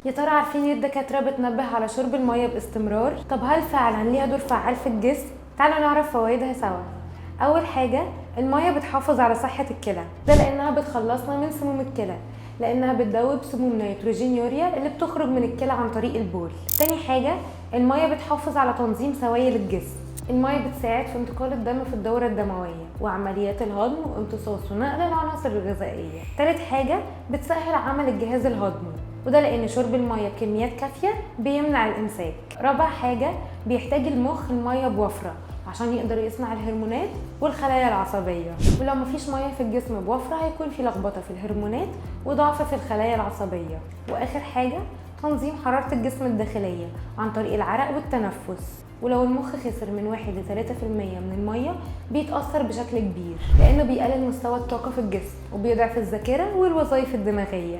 يا ترى عارفين ليه الدكاترة بتنبه على شرب المية باستمرار؟ طب هل فعلا ليها دور فعال في الجسم؟ تعالوا نعرف فوائدها سوا. اول حاجة، المية بتحافظ على صحة الكلى، ده لانها بتخلصنا من سموم الكلى، لانها بتدوب سموم نيتروجين يوريا اللي بتخرج من الكلى عن طريق البول. تاني حاجة، المية بتحافظ على تنظيم سوائل الجسم. المية بتساعد في انتقال الدم في الدورة الدموية وعمليات الهضم وامتصاص ونقل العناصر الغذائية. تالت حاجة، بتسهل عمل الجهاز الهضمي، وده لأن شرب المية بكميات كافية بيمنع الإمساك. رابع حاجة، بيحتاج المخ المية بوفرة عشان يقدر يصنع الهرمونات والخلايا العصبية، ولو مفيش مية في الجسم بوفرة هيكون في لخبطة في الهرمونات وضعف في الخلايا العصبية. وآخر حاجة، تنظيم حرارة الجسم الداخلية عن طريق العرق والتنفس، ولو المخ خسر من 1 ل 3% من المية بيتأثر بشكل كبير، لأنه بيقلل مستوى الطاقة في الجسم وبيضعف الذاكرة والوظائف الدماغية.